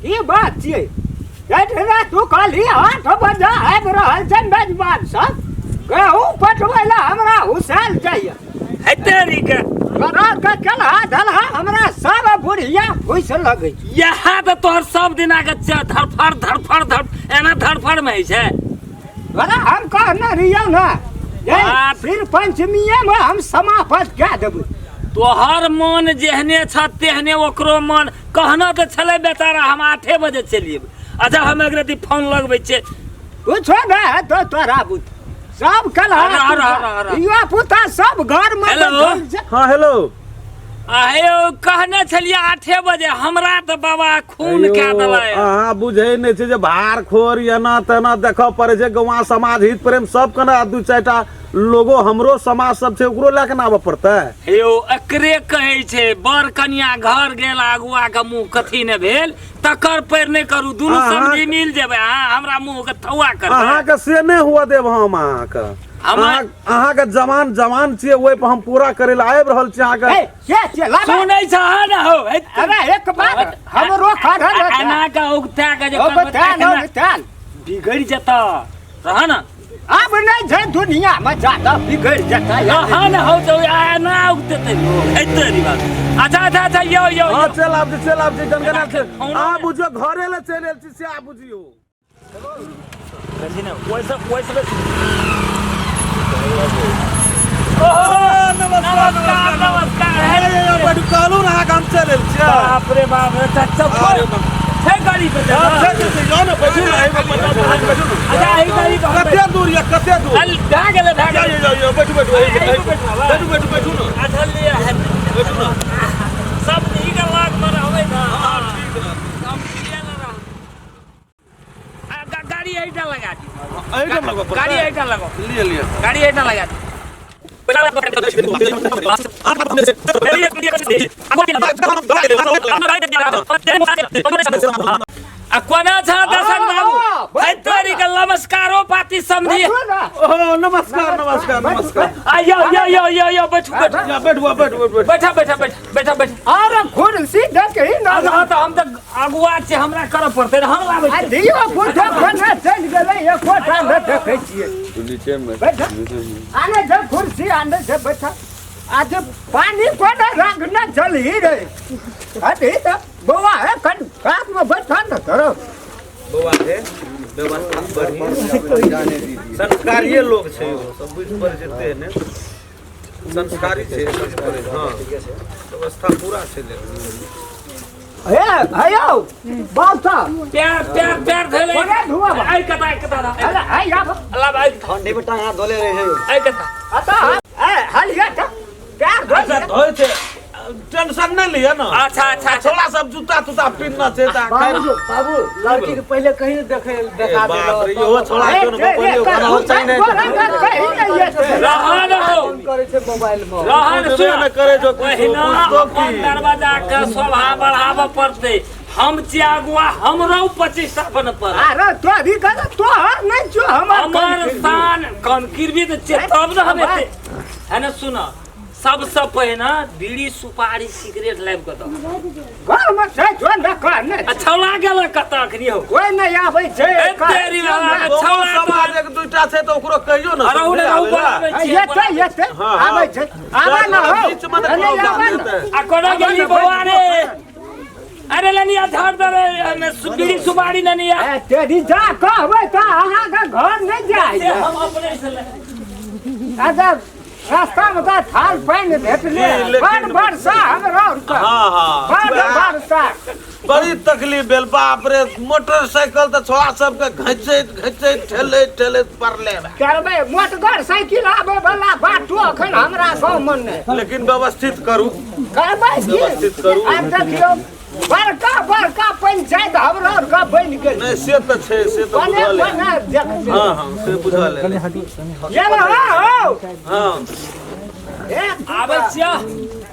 की बात छियै रे तू कहली 8 बजे आबि रहल छै मेजबान सब गहूँ पटबै लए हमरा हुसैल जाइए। हेतरी के तोरा के केलहा धलहा हमरा सब बुढ़िया फुसि लगै छै। इएह तऽ तोहर सब दिना के धरफड़ धरफड़ धर एना धरफड़ में होइ छै। बड़ा हम कहने रहियौ ने जे बात। सिर पंचमीए में हम समापन कए देबै। तोहर मन जेहने छ तेहने ओकरो मन। कहना तऽ छलै बेचारा हम 8 बजे चलि एबै। अच्छा, हम एक रति फोन लगबै छियै। कुछो नहि हेतौ तोरा बुत सब कलहा। अरे, अरे, अरे, अरे। धिया पुता सब घर में हेलो। बैठल छै। हाँ, हेलो। आहे कहने छलियै 8 बजे, हमरा तऽ बाबा खून कए देलै। अहाँ बुझै नहि छै जे भार खोर एना तेना देखऽ पड़ै छै। गौआ समाज हित प्रेम सब के ने, दू चारिटा लोगो हमरो समाज सब छै, ओकरो लए के ने आबऽ पड़तै। हेयौ, एकरे कहै छै बर कनिया घर गेल अगुआ के मुँह कथी ने भेल, तकर पैर नहि करू। दुनू समझी मिल जेबै। अहाँ हमरा मुँह के थौआ करबै। अहाँके से नहि हुआ देब हम अहाँके। अहाँके जवान जवान छियै, ओहि पर हम पूरा करै लए आबि रहल छी अहाँके। ए, से से लाबा। सुनै छ ने हौ? अरे एक बार हमरो खड़ल हेतै। एना के उगता के जे ओ करबै बताल, तखने ओ बताल। बिगड़ि जेतऽ रह न। आब नहि छै दुनिया में ज्यादा बिगड़ जेतै। रह न हौ, तऽ एना उगतेतै लोग हेतै री बात। अच्छा अच्छा अच्छा, यौ यौ। हाँ। यौ। चल आब छी, चल आब छी, गनगना छै। फोनो अहाँ बुझियौ घरे लए चलि आयल छी से आब बुझियौ। कथी ने ओहिसँ ओहिसँ बेसी। ओहो, नमस्कार नमस्कार। बैठू, कहलहुँ ने अहाँके हम चलि आयल छियै। बाप रे बाप रे, चाचा अरे बाप। छै गाड़ी पे हाँ, चल। छै, छै, छै, जाउ ने, बैठू ने, एहिमे बैठू ने। अच्छा, एहि गाड़ी पर हम कते दूर यऽ, कते दूर? अल, भए गेलै, भए जाउ, गेलै। जाउ, जाउ, बैठू बैठू, एहिमे, एहिमे एहिमे। बैठू, बाबा। बैठू बैठू बैठू ने। अच्छा, लिए है। बैठू ने। सब नीक लाग में रहबै ने। हाँ, ठीक रहत। सब मिले ने रहबै। आ, गाड़ी एहिठाम लगा दी। एहिठाम लगबऽ पड़तै? गाड़ी एहिठाम लगाओ। लिअ लिअ। गाड़ी एहिठाम लगा दी। आ कोना छ दर्शन बाबू? हाँ, है तोरी के नमस्कारो पाती समझी। बैठू ने। ओ नमस्कार नमस्कार नमस्कार। आ यो यो यो यो यो, बैठू बैठू। या, बैठू बैठू बैठू। बैठा बैठा बैठा बैठा बैठा। अरे कुर्सी देखही ने। अब तऽ हम तऽ अगुआ छी, हमरा करऽ पड़तै ने, हम लाबै आ छियै। धियो पुतो कोना चलि गेलै, एकोटा नहि देखै छियै। बैठ, आने छै कुर्सी, आने छै, बैठ। आज पानी कोना रंग न चलही रे। अरे तऽ बौआ हे, कन कातमे बैठ ने तोरो। बौआ हे, व्यवस्था बढ़िया, संस्कारिये लोग छै, ओ सब बुझि पड़ै छै तेहने संस्कारी छै, बुझि पड़ै छै। हँ, व्यवस्था पूरा छै लेकिन। हे हेयौ बाबू साहब। प्यार प्यार प्यार धैले। कोना धुआ बा? आइ कता, आइ कता। अरे है आब। अल्लाह भाई। ठंडी में टांगा धोले रहे। आइ कता। अतः ए हलिया तऽ प्यार धोइ। अच्छा, धोइ छै, टेंशन नहि लिअ ने। अच्छा अच्छा अच्छा। छोड़ा सब जूता तूता पिन्हना छै तऽ बाबू बाबू, लड़की के पहले कहीं देखे देखा बाप रे, इहो छोड़ा क्यों ने पहिले रहन हो। करे छै मोबाइल में। रहन। बुझबे सुन। ने करे जो किछो, पहिना बुझतो अपन की? दरवाजा के शोभा बढ़ाबऽ पड़तै। हम छियै अगुआ, हमरो 25 टा बन पड़त। अरे तोरी कर तोहर नहीं छो हमर। हमर शान कन किरबी तऽ छियै तब ने हम एते है ने। सुन, सबसँ पहिने बीड़ी सुपारी सिगरेट लाबि कऽ दऽ। घर में छै जो न कहने। आ छौला गेल कतऽ अखनी हौ? कोई नहीं आबै छै। ए तेरी बाबा के गाँव छौला समाज तऽ एक दूटा छै तऽ ओकरो कहियो ने। रहु ने रहु, बोलाबै छियै। एते एते। हाँ, हाँ। आबै छै, आबै न हौ। बीच मे ने अरे कोनो आबै बात न। हेतै। आ कोना गेली बौआ रे? अरे लनिया धर दे रे, एमे बीड़ी सुपारी लनिया। ए तेरी, जा कहबै तऽ अहाँके घर नहि जाइ। से हम अपने से ले। अच्छा, रास्ता में तऽ थाल पानि भेटले। जी, लेकिन- बड़ वर्षा हमरा आरके। हाँ हाँ बड़ वर्षा। बड़ी तकलीफ भेल बाप रे। मोटरसाइकिल तऽ छोड़ा सबके घिचैत घिचैत ठेलैत ठेलैत पड़ले बा। करबै मोटगर साइकिल आबै वाला बाटो अखन हमरा गाँव मे नहि। लेकिन व्यवस्थित करू। करबै की? व्यवस्थित करू। आब देखियौ, बड़का बड़का पंचायत हमरा आरके बनि गेल। नहि, से तऽ छै, से तऽ बने बुझल है। बने देखबै। हाँ हाँ, से बुझल है। ये हो। हाँ। ए, आबै छियै।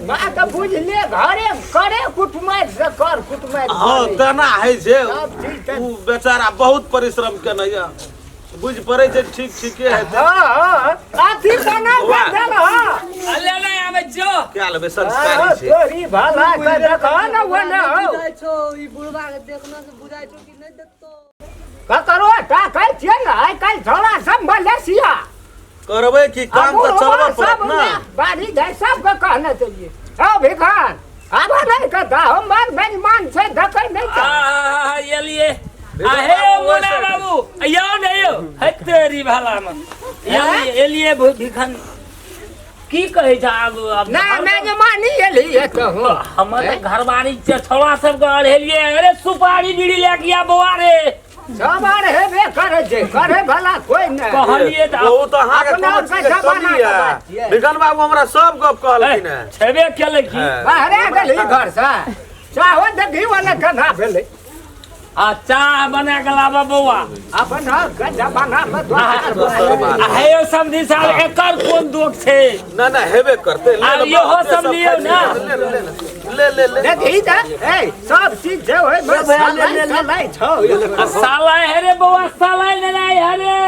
बात बुझले, घरे करे कुटुमाइत से कर कुटुमाइत। हाँ, तेना है छै। सब चीज ओ बेचारा बहुत परिश्रम केने यऽ। बुझि पड़ै छै ठीक ठीके हेतै। हाँ हाँ अथी बना बौआ। देल हाँ। अले नहि आबै जो। क्या लेबै हाँ, संस्कारी छै। तोरी भला के देखो न वो न हो। बुझाइ छौ ई बुढ़वा के देखना से बुझाइ छौ कि नहि देखतो। ककरो टाकै छियै ने आइ काल्हि छोड़ा सब मलेशिया। करबै की काम तऽ चलबऽ पड़त ने। बाड़ी जाय सबके कहने चलिए। हौ भिखार आब नहि कथा हमर बेईमान छै देखै नहि आ छै। आ एलिए आ हे मुन्ना बाबू यौ ने यौ हे तेरी भला में एलिए एलिए भिखन की कहै छै आब आब ना मेजबानी एली तऽ हो। हमर तऽ घरवारी छै छौड़ा सबके अढ़ेलिए अरे सुपारी बीड़ी लए के आ बौआ रे। सब आर हेबे करै छै करे भला कोइ नहि। कहलिए तऽ ओ तऽ अहाँके अपना कोनो आरके चीजके जमाना कमी के यऽ। बात छियै। भिखन बाबू हमरा सब गप कहलखिन हेँ। छेबे केलै की। हँ। बाहरे गेली घरसँ चाहो देखी वाला केना भेलै। आ चाह बना के लाबऽ बौआ। अपन के जमाना मे दोसर दोसर बात। आ हे यौ समधी साहब एकर कोन दोख छै? ना ना हेबे करतै। ले आ ले, इहो बाप रे, सब सब लियौ खाइ छै। ना। ले ले ले ले ले ले। देखी तऽ ए सब चीज जे होय बस सलाई सलाई छौ। आ साला हे रे बौआ साला ने नहि हे रे।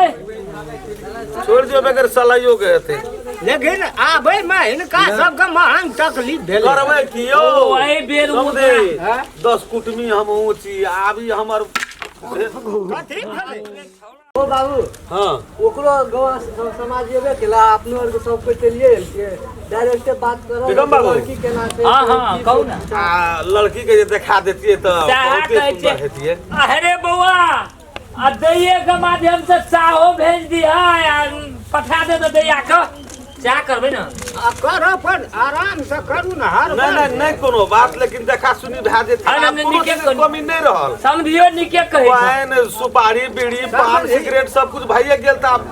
छोड़ दियौ बगैर सलाइयो के हेतै। लेकिन आबै मे हिनका सबके महान तकलीफ भेलै। करबै की यौ? ओ एहि बेर ओ समझे? हँ? 10 कुटमी हम ऊँची आबी हमर कथी भेलै? ओ बाबू हाँ ओकरो गाँव समाज एबे केला अपनो आरके सब कोइ चलिए गेल छियै डायरेक्टे बात करब विक्रम बाबू। लड़की केना छै हाँ, हाँ, की कहू छै। ना। आ लड़की के जे देखा देतियै तऽ सएह बहुते कहै सुन्दर छियै। हेतियै। अरे बौआ आ दैये के माध्यम से चाहो भेज दिह आ पठा दे तऽ दैया के चाह करबै ने। आ करऽ पर आराम से करू ने हर नहि नहि नहि कोनो बात लेकिन देखा सुनी भए जेतै अरे आब नहि, कोनो नीके चीजके करू। कमी नहि रहल। समधियो नीके कहै छै। पानि सुपारी बीड़ी पान सिगरेट सब कुछ भइए गेल तऽ आब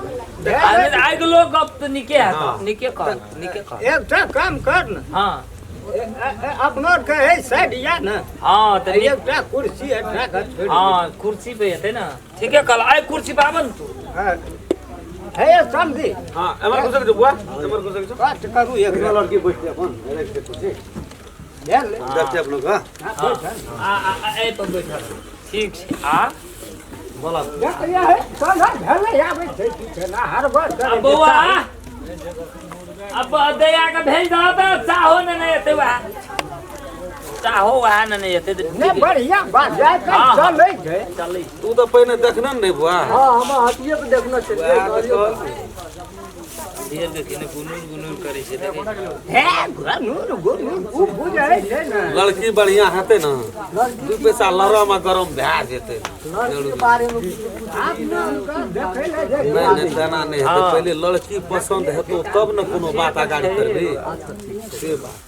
अगिलो गप तऽ नीके हाँ। हेतौ नीके कह नीके कह। एकटा काम कर ने। हाँ अपनो के है साइड या ने। हाँ तऽ नीक। एकटा कुर्सी एकटा के छोड़ि हाँ कुर्सी पे हेतै ने ठीके कहल आइ कुर्सी पे आबऽ ने तू। हाँ। हे समझी। हाँ एमहर घुसक जो बुआ एमहर घुसक जो। कष्ट करू एक लड़की बैठते अपन रख दे कुर्सी ले ले। देखते अपनो का। हाँ, बैठ। आ आ आ, एहि पर बैठल ठीक छै। आ बोला देखिए हे चल भेलै आबै छै की छै ना हर बार आ करै छै। बौआ अब दैया के भेज दह तऽ चाहो ने नहि एतै वएह चाहो वएह ने नहि एतै नहि बढ़िया बात जाय के हाँ। चलै छै। चलै तू तऽ पहिने देखने ने रही बुआ। हाँ हम हटिए पे देखना छलियै वएह तऽ कहलियै कहल। ढेर देखी ने गुनुर गुनुर करै छै देखै छी। हे गुनुर गुनुर उ बुझै छै ने। लड़की बढ़िया हेतै ने दू पैसा लड़म आ गरम भए जेतै। लड़की के बारे में कुछ पूछ अपना उनका देखै ले जे नहि नहि तेना नहि हेतै हाँ। पहिले लड़की पसन्द हेतौ तब ने कोनो बात अगाड़ी करबी से बात।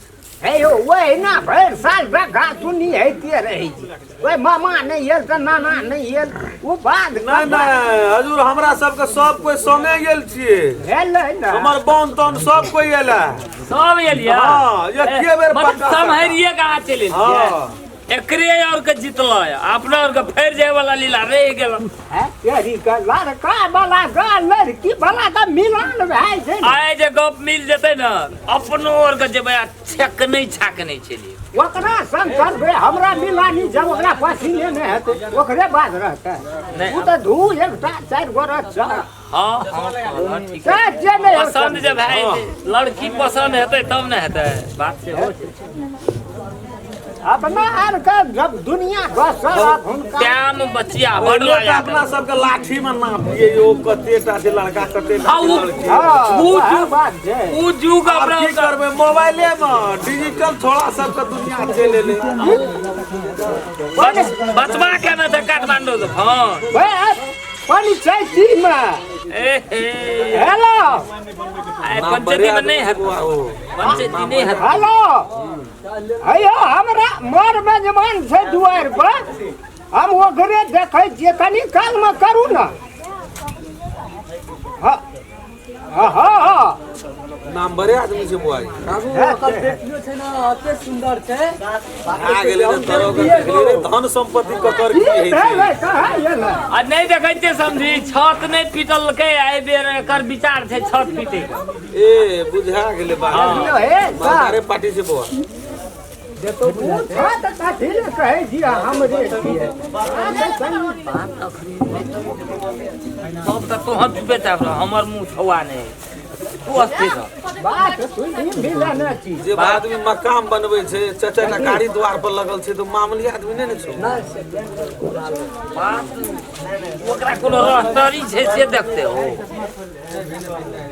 हे यौ ओहि ना भरि साल देखा सुनी होइते रहै छै। ओहि मामा नहि आयल तऽ नाना नहि आयल ओ बाद नहि नहि हजूर हमरा सबके सब कोइ संगे गेल छियै। भेलै ने। हमर बन तन सब कोइ एला। सब एलियै। हाँ, एके बेर मतलब पक्का सम्हरिये के अहाँ चलि एलियै। हाँ। एकरे और के जीतल अपना और के फेर जाय वाला लीला रहि गेल। हैं तेरी के लड़का वाला के लड़की वाला के मिलान भए छै ने। आइ जे गप मिल जेतै ने अपनो और के जेबै आ छेक नहि छाक नहि चलिए। ओकरा संग करबै हमरा मिलानी जब ओकरा पसीने नहि हेतै ओकरे बाद रहतै। नहि। ओ तऽ दू एकटा चारि गोरा चार। हाँ हाँ हाँ ठीक से जे नहि हेतै। पसंद जे भए जेतै लड़की पसंद हेतै तब ने हेतै बात से हो छै। अपना आर के जब दुनिया बसल हुनका टाइम बचिया बड़ पहिले तऽ लगा अपना सबके लाठी में नापियै यौ कते टा छै लड़का कते टा हाँ, छै उ- लड़की। हाँ, उ वएह जुग- बात छै। उ जुग आब अपना की करबै मोबाइले में डिजिटल थोड़ा सबके दुनिया चलि एलै। बचबा के ने तऽ काठमांडू से फोन। बस, पंचायती में। ए हे। हेलो। आइ पंचायती में नहि हेतै। पंचायती नहि हेतै। हेलो। हेयो हमरा मर मेजबान छै दुआरि पर हम ओकरे देखै छियै कनी कालमे करू ने। हाँ हाँ हाँ। नाम बड़े आदमी छै बुआ। बाबू ओकर बेटियो छै ने अते सुन्दर छै। आ गेलै ने तोरो के देखली रे धन संपत्ति ककर की की होइ छै। भेलै कहाँ एलै? आ नहि देखै छियै समझी छत नहि पिटलकै एहि बेर एकर विचार छै छत पीटै के। ए बुझा गेलै बात। देखियौ हे मालदारे पार्टी छै बौआ। देतो बुझाते। पूछा तऽ कथी लए कहै छी हमरे छियै। अहाँके संग तब तऽ तोहर चुपे चाप रह, हमर मुँह थौआ नहि तू अस्थिर रह। बात सुनि मिलना छी। जे आदमी मकान बनबै छै, चारि चारिटा गाड़ी द्वार पर लगल छै, तऽ मामूली आदमी नहि ने छौ। बात ओकरा कोनो रहतरी छै से देखते हो,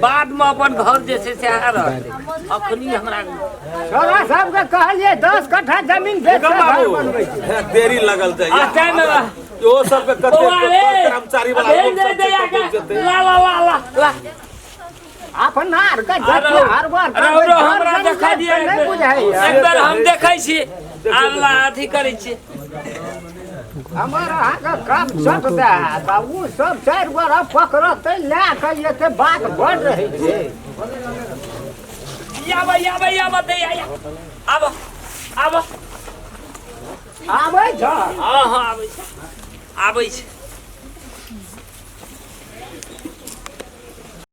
बादमे अपन घर जे छै से रहतै। अखनी हमरा छोरा सबके कहलियै 10 कट्ठा जमीन बेच के घर बनबै छै। हे, देरी लगल आ जाइए। टाइम इहो सब पे कते कर्मचारी वाला भेज लोग दे सब दे छै, आके। कतौ जेतै। ला ला ला ला ला। अपना आरके आरो जते हर बार आरो हमरा देखा दिया। नहि बुझाइए। एक बेर हम देखै छी अल्लाह अथी करै छी। हमर अहाँके काम छट दे तऽ ओ सब 4 गोरा पकड़तै लए कऽ एते बात बढ़ रहै छै। आब आब आब दे आब आब। आबै छ। हँ हँ, आबै छै, आबै छै।